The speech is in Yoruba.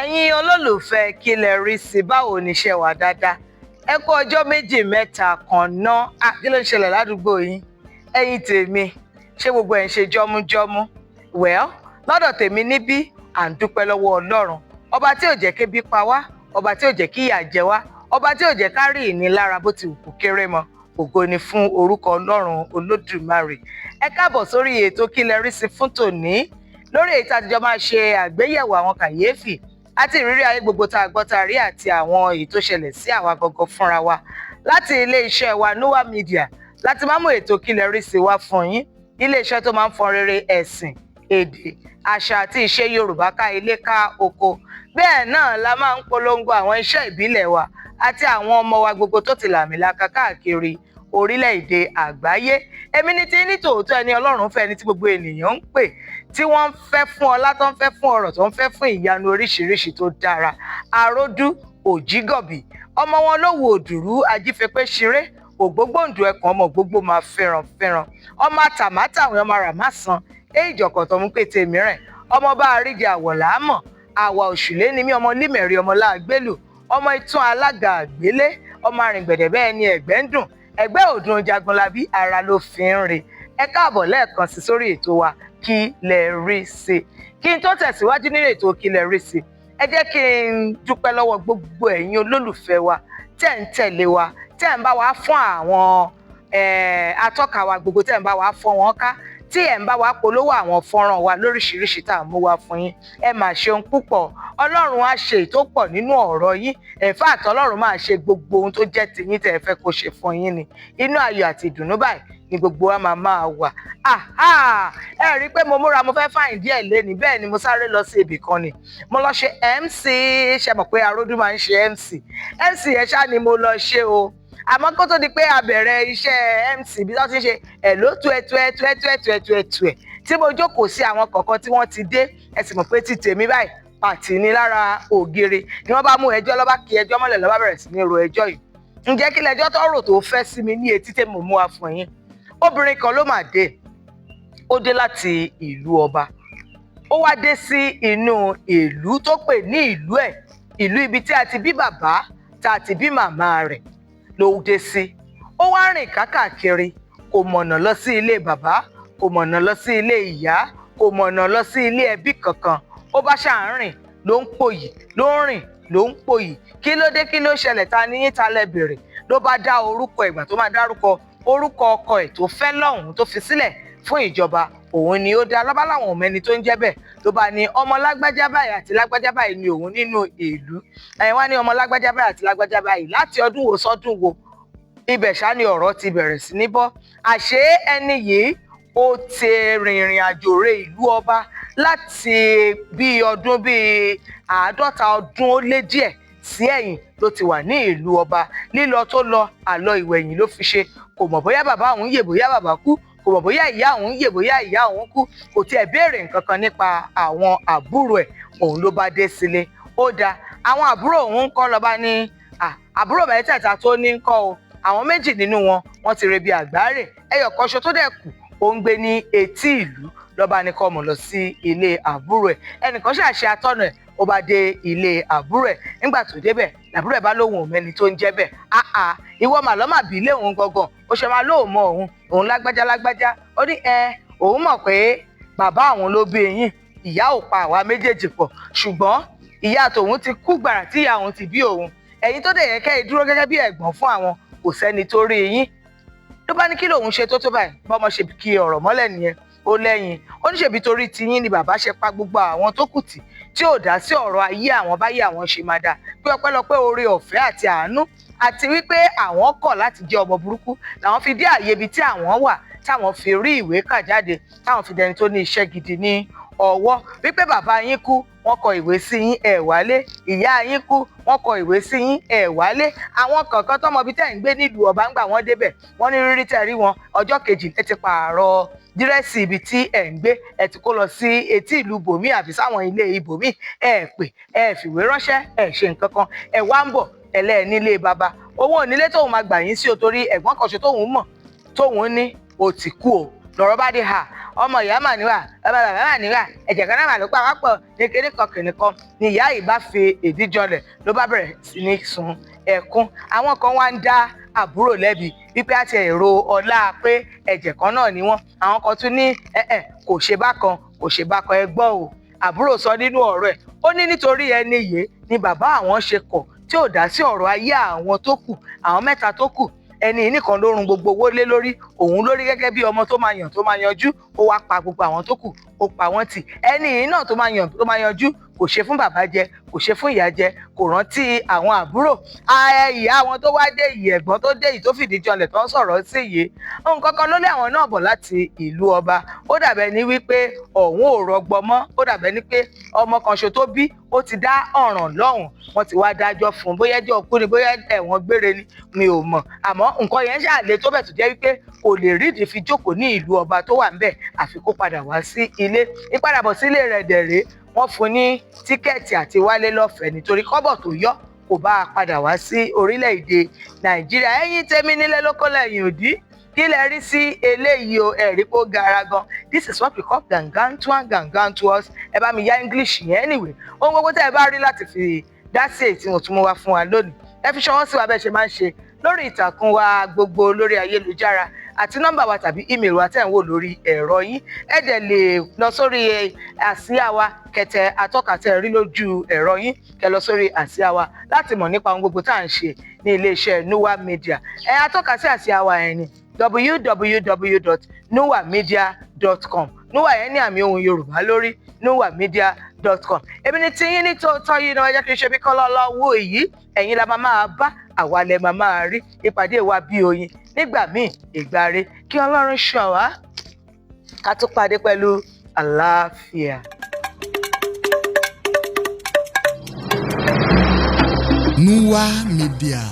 Ẹ̀yin olólùfẹ́ Kí Lẹ Rí Sí, báwo ni iṣẹ́ wa? Dáadáa? Ẹ kú ọjọ́ méjì mẹ́ta kan ná. Kí ló ń ṣẹlẹ̀ ládùúgbò yín, ẹ̀yin tèmi? Ṣé gbogbo ẹ̀ ń ṣe jọ́mújọ́mú? Well, lọ́dọ̀ tèmi níbí, à ń dúpẹ́ lọ́wọ́ Ọlọ́run, ọba tí ò jẹ́ kébi pa wá, ọba tí ò jẹ́ kí ìyà jẹ wá, ọba tí ò jẹ́ ká rí ìnilára bó ti wù kó kéré mọ́. Ògo ni fún orúkọ Ọlọ́run Olódùmarè. Ẹ káàbọ̀ sórí ètò Kí Lẹ Rí Sí fún tòní, lórí èyí tá a ti jọ máa ṣe àgbéyẹ̀wò àwọn kàyéfì àti ìrírí ayé gbogbo tá a gbọ́, tá a rí, àti àwọn èyí tó ṣẹlẹ̀ sí àwa gangan fúnra wa. Láti ilé-iṣẹ́ wa Noah Media láti máa mú ètò Kí Lẹ Rí Sí wá fún yín, ilé-iṣẹ́ tó máa ń fọn rere ẹ̀sìn, èdè, àṣà àti ìṣe Yorùbá ká ilé ká oko. Bẹ́ẹ̀ náà la máa ń polongo àwọn iṣẹ́ ìbílẹ̀ wa àti àwọn ọmọ wa gbogbo tó ti làmìlaka káàkiri orílẹ̀-èdè àgbáyé. Èmi ní tí ní tòótọ́, ẹni Ọlọ́run fẹ́, ẹni tí gbogbo ènìyàn ń pè, tí wọ́n ń fẹ́ fún ọlá, tó ń fẹ́ fún ọrọ̀, tó ń fẹ́ fún ìyanu oríṣiríṣi tó dára. Àròdú Òjìgọ̀bì, ọmọ wọn ló wo òdùrú ajífẹ́pẹ́ ṣeré, ògbógbòǹdù ẹkùn, ọmọ gbogbo máa fẹ́ràn fẹ́ràn, ọmọ àtàmátàwìn, ọmọ àràmásàn èyí ìjọkọ̀tọ̀ mú pété mìíràn, ọmọ bá àríjẹ àwọ̀láàmọ̀ àwà òṣùlé ni mí, ọmọ límẹ̀rí, ọmọ láàgbélù, ọmọ ìtún alága àgbélé, ọmọ arìngbẹ̀dẹ̀ bẹ́ẹ̀ ni ẹ̀gbẹ́ ń dùn, ẹgbẹ́ òdùn Jagunlabi, ara ló fi ń re. Ẹ káàbọ̀ lẹ́ẹ̀kan sí sórí ètò wa Kí Lẹ Rí Sí. Kí n tó tẹ̀síwájú nínú ètò Kí Lẹ Rí Sí, ẹ jẹ́ kí n dúpẹ́ lọ́wọ́ gbogbo ẹ̀yin olólùfẹ́ wa tẹ́ ń tẹ̀lé wa, tẹ́ ń bá wa fún àwọn atọ́ka wa gbogbo, tẹ́ ń bá wa fọ́n wọn ká, tí ẹ̀ ń bá wa polówó àwọn fọ́nrán wa lóríṣiríṣi tá à ń mú wá fún yín. Ẹ mà ṣeun púpọ̀. Ọlọ́run á ṣe èyí tó pọ̀ nínú ọ̀rọ̀ yín. In fact, Ọlọ́run máa ṣe gbogbo ohun tó jẹ́ tiyín tẹ́ ẹ fẹ́ kó ṣe fún yín ni. Inú ayọ̀ àti ìdùnnú báyìí ni gbogbo wa máa máa wà. Ẹ rí i pé mo múra, mo fẹ́ fine díẹ̀ léni. Bẹ́ẹ̀ ni, mo sáré lọ sí ibì kan ni, mo lọ ṣe MC. Ṣe mọ̀ pé Aródú máa ń ṣe MC? MC yẹn ṣá ni mo lọ ṣe o. Àmọ́ kó tó di pé a bẹ̀rẹ̀ iṣẹ́ MC, bí wọ́n ti ń ṣe ẹ̀ ló tú ẹ tú ẹ tú ẹ tú ẹ tú ẹ tú ẹ tú ẹ tí mo jókòó sí, àwọn kọ̀ọ̀kan tí wọ́n ti dé, ẹ sì mọ̀ pé ti tèmi báyìí, pàtì ní lára ògiri ni. Wọ́n bá mú ẹjọ́, lọ́ba kí ẹjọ́ mọ́lẹ̀, lọ́ba bẹ̀rẹ̀ sí ní ro ẹjọ́ yìí. Ǹjẹ́ kí lẹjọ́ tó rò tó fẹ́ sí mi ní etí tẹ́ mo mú wa fún yín? Obìnrin kan ló mà dé. Ó dé láti ìlú ọba, ó wá dé sí inú ìlú tó pè ní ìlú ẹ̀, ìlú ibi tí a ti bí bàbá, tá a ti bí màmá rẹ̀ ló dé sí. Ó wá rìn kákàkiri, kò mọ̀nà lọ sí ilé bàbá, kò mọ̀nà lọ sí ilé ìyá, kò mọ̀nà lọ sí ilé ẹbí kankan. Ó bá ṣáà ń rìn, ló ń pòyì, ló ń rìn, ló ń pòyì. Kí ló dé? Kí ló ṣẹlẹ̀? Ta ní yín? Ta lẹ bèrè? Ló bá dá orúkọ. Ìgbà tó máa dárúkọ, orúkọ ọkọ ẹ̀ tó fẹ́ lọ́hùn-ún, tó fi sílẹ̀ fún ìjọba, òun ni ó dá. Lọ́ba láwọn ọmọ ẹni tó ń jẹ́ bẹ́ẹ̀. Ló bá ní ọmọ lágbájá báyìí àti lágbájá báyìí ni òun nínú ìlú ẹ̀. Wá ní ọmọ lágbájá báyìí àti lágbájá báyìí, láti ọdún wo sọ́dún wo? Ibẹ̀ ṣá ni ọ̀rọ̀ ti bẹ̀rẹ̀ sí ní bọ́. Àṣé ẹni yìí, ó ti rìnrìn àjò re ìlú ọba láti bí ọdún bíi 50 ọdún ó lé díẹ̀ sí ẹ̀yìn ló ti wà ní ìlú ọba. Lílọ tó lọ, àlọ ìwẹ̀yìn ló fi ṣe. Kò mọ̀ bóyá bàbá òun yè, bóyá bàbá kú. Kò mọ̀ bóyá ìyá òun yè, bóyá ìyá òun kú. Kò tiẹ̀ béèrè nǹkan kan nípa àwọn àbúrò ẹ̀. Òun ló bá dé sílé, ó da àwọn àbúrò òun ń kọ́. Lọ́ba ní àbúrò mẹ́tẹ̀ẹ̀ta tó ní ń kọ́ o, àwọn méjì nínú wọn, wọ́n ti rebi àgbáre. Ẹyọ kan ṣo tó dẹ̀ kù, ó ń gbé ní etí ìlú. Lọ́ba ní kó mọ̀ lọ sí ilé àbúrò ẹ̀. Ẹnìkan ṣàṣe atọ́nà ẹ̀, ó bá dé ilé àbúrò ẹ̀. Nígbà tó débẹ̀, làbúrò ẹ̀ bá lóun ò mẹ́ni tó ń jẹ́ bẹ́ẹ̀. Áà, ìwọ màlọ́mà bí ilé òun gangan, ó ṣe máa lóun mọ òun, òun lágbájá lágbájá. Ó ní ẹ òun mọ̀ pé bàbá àwọn ló bí yín, ìyá ò pa àwa méjèèjì pọ̀, ṣùgbọ́n ìyá tòun ti kú gbàrà tí ìyá òun ti bí òun. Ẹ̀yin tó dẹ̀ yẹ kẹ́ ẹ dúró gẹ́gẹ́ bí ẹ̀gbọ́n fún àwọn, kò sẹ́ni tó rí yín. Ló bá ní kí lòun ṣe tó tó báyìí? Bọ́mọ ṣe kí ọ̀rọ̀ mọ́lẹ̀ nìyẹn. Ó lẹ́yìn ó ní ṣèbí torí tiyín ni bàbá ṣe pa gbogbo àwọn tó kù tì, tí ò dá sí ọ̀rọ̀ ayé àwọn báyé àwọn ṣe máa dáa, pé ọpẹ́lọpẹ́ oore ọ̀fẹ́ àti àánú àti wípé àwọn kọ̀ láti jẹ́ ọmọ burúkú làwọn fi dé àyè ibi tí àwọn wà, táwọn fi rí ìwé kà jáde, táwọn fi dẹni tó ní iṣẹ́ gidi ní ọwọ́, wípé bàbá yín kú, wọ́n kọ ìwé sí yín, ẹ̀ wálé. Ìyá yín kú, wọ́n kọ ìwé sí yín, ẹ̀ wálé. Àwọn kọ̀ọ̀kan tọmọ bíi tẹ̀ ń gbé nílùú ọba, ń gbà wọ́n débẹ̀, wọ́n ní rírí tẹ̀ rí wọn, ọjọ́ kejì ẹ ti pààrọ̀ dírẹ́sì ibi tí ẹ̀ ń gbé, ẹ ti kó lọ sí etí ìlú bòmí àbí sáwọn ilé ibòmí. Ẹ pè, ẹ fìwé ránṣẹ́, ẹ ṣe nǹkan kan, ẹ wá ń bọ̀ ẹlẹ́ẹ̀ nílé bàbá owó onílé tóun máa gbà yín sí o, torí ẹ̀gbọ́n kan ṣe tóun mọ̀ tóun ní ó ti kú o. Lọ́rọ̀ bá dé ha. Ọmọ ìyá mà níwà, ọmọ bàbá mà níwà, ẹ̀jẹ̀ kan náà mà ló pa wá pọ̀ ní kíní kan kìnì kan. Ni ìyá yìí bá fi ìdí jọlẹ̀, ló bá bẹ̀rẹ̀ sí ní sun ẹkún. Àwọn kan wá ń dá àbúrò lẹ́bi wípé àti èrò ọlá pé ẹ̀jẹ̀ kan náà ni wọ́n. Àwọn kan tún ní ẹ̀ẹ́ kò ṣe bákan, kò ṣe bákan. Ẹ gbọ́ o, àbúrò sọ nínú ọ̀rọ̀ ẹ̀, ó ní nítorí ẹni yìí ni bàbá àwọn ṣe kọ̀ tí ò dá sí ọ̀rọ̀ ayé àwọn tó kù, àwọn mẹ́ta tó kù. Ẹni yìí nìkan ló run gbogbo owó lé lórí òun lórí gẹ́gẹ́ bí ọmọ tó máa yàn, tó máa yanjú. Ó wá pa gbogbo àwọn tó kù, ó pa wọ́n tì. Ẹni yìí náà tó máa yàn, tó máa yanjú, kò ṣe fún bàbá jẹ, kò ṣe fún ìyá jẹ, kò rántí àwọn àbúrò. Ìyá àwọn tó wá dé yìí, ẹ̀gbọ́n tó dé yìí tó fìdí jọlẹ̀ tó ń sọ̀rọ̀ sí yìí, nǹkan kan ló lé àwọn náà bọ̀ láti ìlú ọba. Ó dàbẹ̀ ní wípé ọ̀hún ò rọgbọ mọ́. Ó dàbẹ̀ ní pé ọmọ kan ṣo tó bí ó ti dá ọ̀ràn lọ́hùn, wọ́n ti wá dájọ́ fún un, bóyá ẹjọ́ kú ni, bóyá ẹ̀wọ̀n gbére ni, mi ò mọ̀. Àmọ́ nǹkan yẹn ṣàlè tó bẹ̀ tó jẹ́ wípé kò lè rídìí fi jókòó ní ìlú ọba tó wà ńbẹ̀, àfi kó padà wá sí ilé. Ìpadàbọ̀ sílé rẹ̀ dẹ̀ rèé, wọ́n fún ní ticket àti wálé lọ́fẹ̀ẹ́ nítorí kọ́bọ̀ tó yọ kò bá a padà wá sí orílẹ̀-èdè Nàìjíríà. Ẹ̀yin tèmi nílé lóko lẹ́yìn òdí, kí lẹ rí sí eléyìí o? Ẹ̀rí kó gara gan. This is what we call gargantuan gargantuous. Ẹ bá mi yá English yẹn. Anyway, ohun gbogbo tẹ́ ẹ bá rí láti fi dá sí èyí tí mo tún mú wá fún wa lónìí, ẹ fi ṣọwọ́ sí wa bẹ́ẹ̀ ṣe máa ń ṣe lórí ìtàkùn wa gbogbo lórí ayélujára àti nọ́mbà wa tàbí email wa tẹ́ ń wò lórí ẹ̀rọ yín. Ẹ dẹ̀ lè lọ sórí àsíá wa kẹtẹ atọ́ka tẹ́ rí lójú ẹ̀rọ yín, kẹ lọ sórí àsíá wa láti mọ̀ nípa ohun gbogbo tá à ń ṣe ní iléeṣẹ́ Nuwa Media. Ẹ atọ́ka sí àsíá wa ẹ̀ ní www.nuwamedia.com. Nuwa yẹn ní àmì ohùn Yorùbá lórí, nuwamedia.com. Èmi ní tiyín ní tòótọ́ yìí náà. Ẹ jẹ́ kí n ṣe bí kọ́lá lọ́wọ́ èyí. Ẹ̀yin la máa máa bá, àwa lẹ máa máa rí. Ìpàdé wa bí oyin nígbà míì ìgbàre. Kí Ọlọ́run ṣọ́ wa, ká tó pàdé pẹ̀lú àlàáfíà. Nuwa Media.